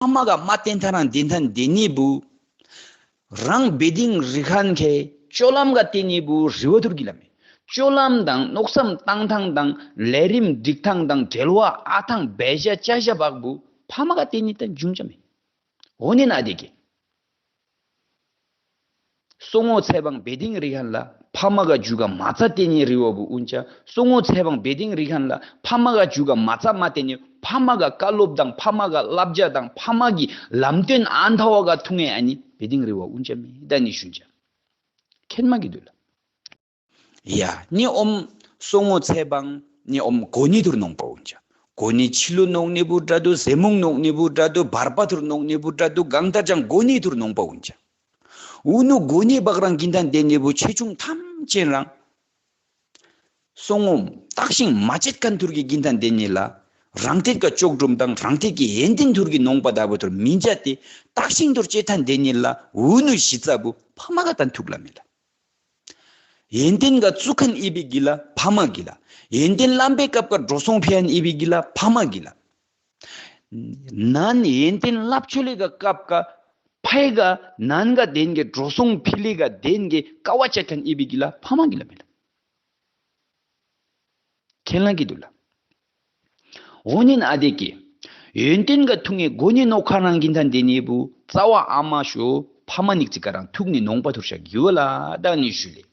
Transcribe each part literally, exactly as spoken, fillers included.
ཕ་མ་ག་མ་བསྟེན་ཐ་རང་བསྟེན་ཐ་བསྟེན་ནི་བུ། རང་བེ་ཏིང་རི་ཁན་ཁེ་སྤྱོད་ལམ་ག་བསྟེན་ནི་བུ་རི་བ་ཐུར་གི་ལ་མེ། སྤྱོད་ལམ་དང་མནོ་བསམ་བཏང་ཐང་དང་ལས་རིམ་སྒྲིག་ཐང་དང་འབྲེལ་བ་ཨ་ཐང་བེ་ཞ་ཅ་ཞ་བག་བུ་ཕ་མ་ག་བསྟེན་ནི་ད་འབྱུང་ཅ་མེ། འོ་ནི་ན་དེ་གི། སོ་ངོ་ཚེ་བང་བེ་ཏིང་རི་ཁན་ལ་ཕ་མ་ག་ཇུ་ག་མ་ཚ་བསྟེན་ནི་རི་བ་བུ་འུན་ཅ། སོ་ངོ་ཚེ་བང་བེ་ཏིང་རི་ཁན་ལ་ཕ་མ་ག་ཇུ་ག་མ་ཚ་མ་བསྟེན་ནི་ཕ་མ་ག་བཀའ་སློབ་དང་ཕ་མ་ག་བསླབ་བྱ་དང་ཕ་མ་གི་ལམ་སྟོན་ཨན་ཐ་བ་ག་ཐུང་ངེ་ཨ་ནི་བེ་ཏིང་རི་བ་འུན་ཅ་མེ་ད་ནི་ཞུན་ཅ། ཁེན་མ་གི་དུ་ལ། ཡ་ནི་ཨོམ་སོ་ངོ་ཚེ་བང་ནི་ཨོམ་གོ་ནི་ཐུར་ནོང་པ་འུན་ཅ། གོ་ནི་ཆི་ལུ་ནོང་ནི་བུ་དྲ་དུ་ཟེ་མུང་ནོང་ནི་བུ་དྲ་དུ་བར་པ་ཐུར་ནོང་ནི་བུ་དྲ་དུ་གང་ལྟར་ཅང་གོ་ནི་ཐུར་ནོང་པ་འུན་ཅ། འུ་ནུ་གོ་ནི་བག་རང་གིན་ཐན་དེ་ནི་བུ་ཆེ་ཆུང་ཐམས་ཅད་རང་སོ་ངོ་བརྟག་ཤིང་མ་བཅད་ཁན་ཐུར་གི་གིན་ཐན་དེ་ནི་ལ་རང་ཐད་ཀ་ཅོག་གྲུམ་དང་རང་ཐད་ཀྱི་ཡོན་ཏན་ཐུར་གི་ནོང་པ་ད་བུ་ཐུར་མིན་ཅ་སྟེ་བརྟག་ཤིང་ཐུར་བཅད་ཐན་དེ་ནི་ལ་འུ་ནུ་ཞི་ཚ་བུ་ཕ་མ་ག་ཐན་ཐུག་ལ་མེ་ལ། ཡོན་ཏན་ག་བཙུགས་ཁན་ཨི་བི་གི་ལ་ཕ་མ་གི་ལ། ཡོན་ཏན་ལམ་པའི་སྐབས་ཀ་འགྲོ་སོང་ཕན་ཨི་བི་གི་ལ་ཕ་མ་གི་ལ། ནན་ཡོན་ཏན་ལབ་ཆོ་ལེ་ག་སྐབས་ཀ་ཕའི་ག་ནན་ག་དེན་གི་འགྲོ་སོང་ཕི་ལེ་ག་དེན་གི་ཀ་བ་ཅད་ཁན་ཨི་བི་གི་ལ་ཕ་མ་གི་ལ་མེ་ལ། ཁེན་ལ་གི་དུ་ལ། འོ་ཉིན་ཨ་དེ་ཀི། ཡོན་ཏན་ག་ཐུང་ངེ་གོ་ནི་ནོ་ཁ་རང་གིན་ཐན་དེ་ནི་བུ་རྩ་བ་ཨ་མ་ཤོ་ཕ་མ་ནིག་ཅིག་ག་རང་ཐུག་ནི་ནོང་པ་ཐུར་ཤ་གི་བ་ལ་ད་ནི་ཞུ་ལེ།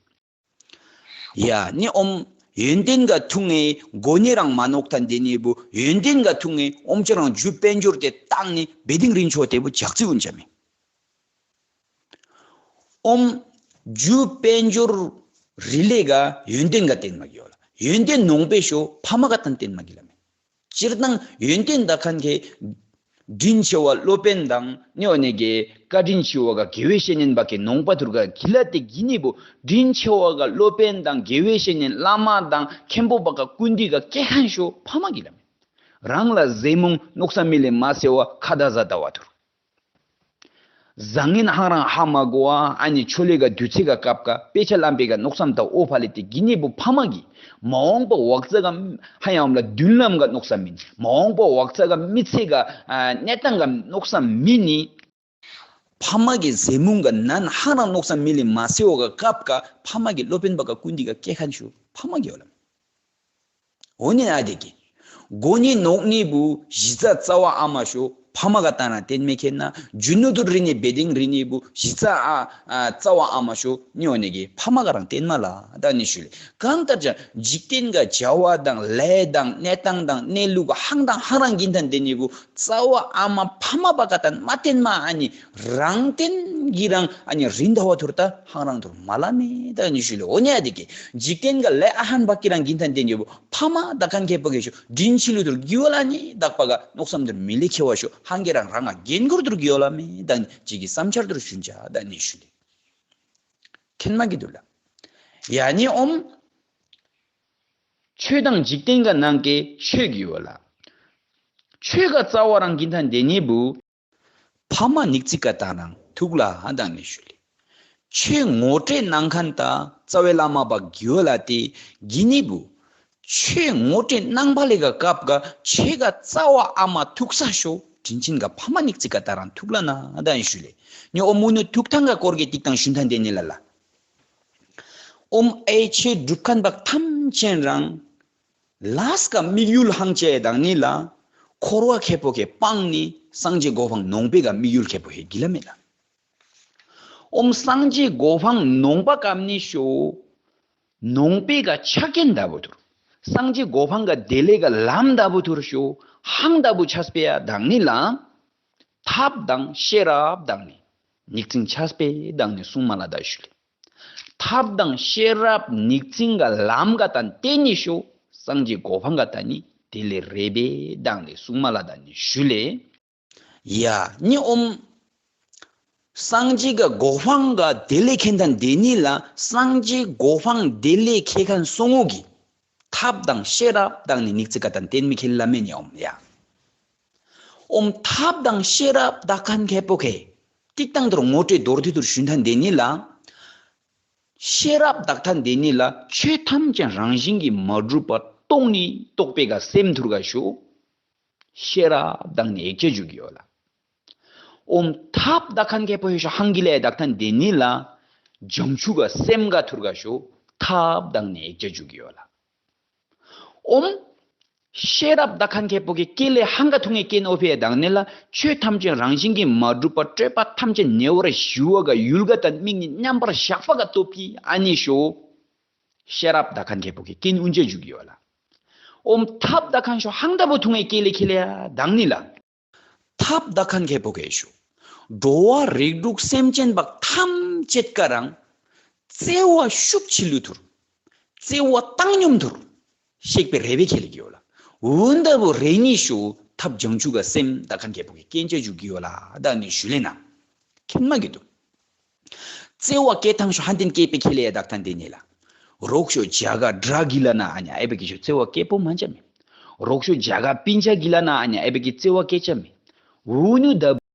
ཡ་ནི་ཨོམ་ཡོན་ཏན་ག་ཐུང་ངེ་གོ་ནི་རང་མ་ནོག་ཐན་དེ་ནི་བུ་ཡོན་ཏན་ག་ཐུང་ངེ་ཨོམ་ཆ་རང་ཇུ་དཔལ་འབྱོར་དེ་བཏང་ནི་བེ་ཏིང་རིན་ཆོ་དེ་བུ་ཇག་ཚི་འུན་ཆ་མེ། ཨོམ་ཇུ་དཔལ་འབྱོར་རི་ལེ་ག་ཡོན་ཏན་ག་བསྟེན་མ་གི་ཡོ་ལ། ཡོན་ཏན་ནོང་པེ་ཤོ་ཕ་མ་ག་ཐན་བསྟེན་མ་གི་ལ་མེ། སྤྱིར་བཏང་ཡོན་ཏན་ད་ཁན་ཁེ་དྲིན་ཆེ་བ་སློབ་དཔོན་དང་ནི་འོ་ནེ་གེ་བཀའ་དྲིན་ཆེ་བ་ག་དགེ་བའི་བཤེས་གཉེན་བ་གེ་ནོང་པ་ཐུར་ག་གི་ལ་ཏེ་གི་ནི་བུ་དྲིན་ཆེ་བ་ག་སློབ་དཔོན་དང་དགེ་བའི་བཤེས་གཉེན་བླ་མ་དང་མཁན་པོ་བ་ག་ཀུན་འདི་ག་སྐྱེ་ཁན་ཤོ་ཕ་མ་གི་ལ་མེ། རང་ལ་ཟེ་མུང་ནོག་ས་མི་ལེ་མ་སེ་བ་ཁ་ད་ཟ་ད་བ་ཐུར། བཟང་ངན་ཧང་རང་ཧ་མ་གོ་བ་ཨ་ནི་ཆོ་ལེ་ག་དུས་ཚེ་ག་སྐབས་ཀ་དཔེ་ཆ་ལམ་པེ་ག་ནོག་སམ་ད་ཨོ་ཕ་ལེ་ཏེ་གི་ནི་བུ་ཕ་མ་གི་མ་འོངས་པ་བག་ཚ་ག་ཧ་ཡང་ལ་མདུན་ལམ་ག་ནོག་སམ་མིན་མ་འོངས་པ་བག་ཚ་ག་མི་ཚེ་ག་གནས་སྟངས་ག་ནོག་སམ་མིན་ནི་ཕ་མ་གི་ཟེ་མུང་ག་ནན་ཧང་རང་ནོག་སམ་མི་ལེ་མ་སེ་བ་ག་སྐབས་ཀ་ཕ་མ་གི་སློབ་དཔོན་པ་ག་ཀུན་འདི་ག་སྐྱེ་ཁན་ཤོ་ཕ་མ་གི་ཡོ་ལམ། འོ་ནི་ཨ་དེ་གི། གོ་ནི་ནོག་ནི་བུ་གཞི་རྩ་རྩ་བ་ཨ་མ་ཤོ་ཕ་མ་ག་ཏང་རང་བསྟེན་མེ་ཁེན་ན་རྒྱུ་ནོ་དུ་རི་ནི་བེ་དིང་རི་ནི་བུ་གཞི་རྩ་ཨ་ཨ་རྩ་བ་ཨ་མ་ཤོ་ནི་འོ་ནི་གི་ཕ་མ་ག་རང་བསྟེན་མ་ལ་ད་ནི་ཞུ་ལེ། གང་ལྟར་ཀྱང་འཇིག་རྟེན་ག་བྱ་བ་དང་ལས་དང་གནས་སྟངས་དང་གནས་ལུགས་ག་ཧང་དང་ཧང་རང་གིན་དང་དེ་ནི་བུ་རྩ་བ་ཨ་མ་ཕ་མ་བ་ག་ཏང་མ་བསྟེན་མ་ཨ་ནི་རང་བསྟེན་གི་རང་ཨ་ནི་རིན་ཐ་བ་ཐུར་ད་ཧང་རང་ཐུར་མ་ལ་མེ་ད་ནི་ཞུ་ལེ། འོ་ནི་ཨ་དེ་གི་འཇིག་རྟེན་ག་ལས་ཨ་ཧན་བ་གི་རང་གིན་དང་དེ་ནི་བུ། ཕ་མ་ད་ཁན་ཁེ་པོ་གེ་ཤོ་དྲིན་ཆི་ལུ་དུར་གི་ཡོ་ལ་ནི་དག་པ་ག་ནོག་སམ་དུར་མི་ལེ་ཁེ་བ་ཤོ་ཧང་གེ་རང་རང་ང་གེན་གུར་དུར་གི་ཡོ་ལ་མེ་ད་ནི་ཅི་གི་སམ་ཆར་དུར་ཤུན་ཅ་ད་ནི་ཞུ་ལེ། ཁེན་མ་གི་དུ་ལ། ཡ་ནི་ཨོམ། ཆོས་དང་འཇིག་རྟེན་ག་ནང་གེ་ཆོས་གི་ཡོ་ལ། ཆོས་ག་རྩ་བ་རང་གིན་ཐན་དེ་ནི་བུ། ཕ་མ་ནིག་ཙི་ཀ་ཏང་རང་ཐུག་ལ་ཧ་དང་ནི་ཞུ་ལེ། ཆོས་ངོ་སྤྲོད་གནང་མཁན་ད་རྩ་བའི་བླ་མ་པ་གི་ཡོ་ལ་ཏེ་གི་ནི་བུ། ཆོས་ངོ་སྤྲོད་གནང་པ་ལེ་ག་སྐབས་ག་ཆོས་ག་རྩ་བ་ཨ་མ་ཐུག་ས་ཤོ་དྲིན་ཆེན་ག་ཕ་མ་ནིག་ཙི་ཀ་ཏང་རང་ཐུག་ལ་ན་ཧ་དང་ནི་ཞུ་ལེ། ནི་ཨོ་མུ་ནུ་ཐུག་ཐང་ག་སྐོར་གེ་ཏིག་ཏང་ཞུན་ཐང་དེ་ནི་ལ་ལ། ཨོམ་ཨེ་ཆོས་སྒྲུབ་མཁན་པ་ཐམས་ཅད་རང་། ལས་ཀ་དམིགས་ཡུལ་ཧང་ཅེ་དང་ནི་ལ། འཁོར་བ་ཁེ་པོ་ཁེ་སྤང་ནི་སངས་རྒྱས་གོ་འཕང་ནོང་པེ་ག་དམིགས་ཡུལ་ཁེ་པོ་ཧེ་གི་ལ་མེ་ལ། ཨོམ་སངས་རྒྱས་གོ་འཕང་ནོང་པ་ཀམ་ནི་ཤོ། ནོང་པེ་ག་ཆ་རྐྱེན་ད་བུ་དུར། སངས་རྒྱས་གོ་འཕང་ག་དེ་ལེ་ག་ལམ་ད་བུ་དུར་ཤོ། ཧང་ད་བུ་ཆ་སྤེ་ཡ་དང་ནི་ལ། ཐབས་དང་ཤེས་རབ་དང་ནི། ཉིག་ཙིང་ཆ་སྤེ་དང་ནི་གསུང་མ་ལ་ད་ཞུ་ལེ། ཐབས་དང་ཤེས་རབ་ཉིག་ཙིང་ག་ལམ་ག་ཏང་ཏེ་ནི་ཤོ། སངས་རྒྱས་གོ་འཕང་ག་ཏང་ནི་དེ་ལེ་རེ་བེ་དང་ནི་གསུང་མ་ལ་ད་ནི་ཞུ་ལེ། ཡ་ནི་ཨོམ། སངས་རྒྱས་ག་གོ་འཕང་ག་དེ་ལེ་ཁེན་དང་དེ་ནི་ལ་སངས་རྒྱས་གོ་འཕང་དེ་ལེ་ཁེ་ཁན་སོང་ངོ་གི། ཐབས་དང་ཤེས་རབ་དང་ནི་ཉིག་ཙི་ཀ་ཏང་བསྟེན་མི་ཁེ་ལ་མེ་ནི་ཨོམ་ཡ། ཨོམ་ཐབས་དང་ཤེས་རབ་དག་ཁན་ཁེ་པོ་ཁེ། ཏིག་ཏང་དུར་ངོ་སྤྲོད་མདོར་བསྡུས་དུར་ཞུན་ཐན་དེ་ནི་ལ། ཤེས་རབ་དག་ཐན་དེ་ནི་ལ་ཆོས་ཐམས་ཅད་རང་བཞིན་གྱིས་མ་གྲུབ་པ་རྟོགས་ནི་རྟོགས་པའི་ག་སེམས་ཐུར་ག་ཞུ། ཤེས་རབ་དང་ནི་ཡིག་ཆ་འཇུག་གི་ཡོད་ལ། ཨོམ་ཐབ་ད་ཁན་ཁེ་པོ་ཧེ་ཤོ་ཧང་གི་ལེ་དག་ཐན་དེ་ནི་ལ། བྱང་ཆུབ་ག་སེམས་ག་ཐུར་ག་ཤོ་ཐབ་དག་ནེ་ཡེག་ཅ་ཇུ་གི་ཡོད་ལ། ཨོམ། ཤེས་རབ་ད་ཁན་ཁེ་པོ་གི་སྐེ་ལེ་ཧང་ག་ཐུང་ངེ་སྐེ་ནོ་ཕེ་དག་ནི་ལ། ཆོས་ཐམས་ཅད་རང་བཞིན་གྱིས་མ་གྲུབ་པ་སྤྲོས་པ་ཐམས་ཅད་ཉེ་བར་ཞི་བ་ག་ཡུལ་ག་དང་མིག་ནི་མཉམ་པར་བཞག་པ་ག་སྟོབས་ཀྱིས་ཨ་ནི་ཤོ། ཤེས་རབ་ད་ཁན་ཁེ་པོ་གི་སྐེ་ནི་ཨུན་ཅ་ཇུ་གི་ཡོད་ལ། ཨོམ་ཐབ་ད་ཁན་ཤོ་ཧང་ད་པོ་ཐུང་ངེ་སྐེ་ལེ་ཁེ་ལེ་ཡ་དག་ནི་ལ། ཐབ་ད་ཁན་ཁེ་པོ་གེ་ཤུ། འགྲོ་བ་རིགས་དྲུག་སེམས་ཅན་པ་ཐམས་ཅད་ཀ་རང་། བརྩེ་བ་ཤུགས་ཆེ་ལུ་ཐུར། བརྩེ་བ་བཏང་སྙོམས་ཐུར། ཤེག་པའི་རེ་བའི་ཁེ་ལེ་གི་ཡོད་ལ། འུན་ད་བུ་རེ་ནི་ཤུ་ཐབ་བྱང་ཆུབ་ག་སེམས་ད་ཁན་ཁེ་པོ་གི་སྐེ་ཅ་ཇུ་གི་ཡོད་ལ་དག་ནི་ཞུ་ལེ་ན། ཁེན་མ་གི་དུ། བརྩེ་བ་སྐེ་ཐང་ཤོ་ཧན་ཏིན་སྐེ་པེ་ཁེ་ལེ་ཡ་དག་ཐན་དེ་ནི་ལ། རོག་ཤོ་ཇ་ག་དྲ་གི་ལ་ན་ཨ་ཉ་ཨེ་བེ་གི་ཤོ་བརྩེ་བ་སྐེ་པོ་མ་ཅ་མེ། རོག་ཤོ་ཇ་ག་པིན་ཆ་གི་ལ་ན་ཨ་ཉ་ཨེ་བེ་གི་བརྩེ་བ་སྐེ་ཅ་མེ། འུ་ནུ་ད་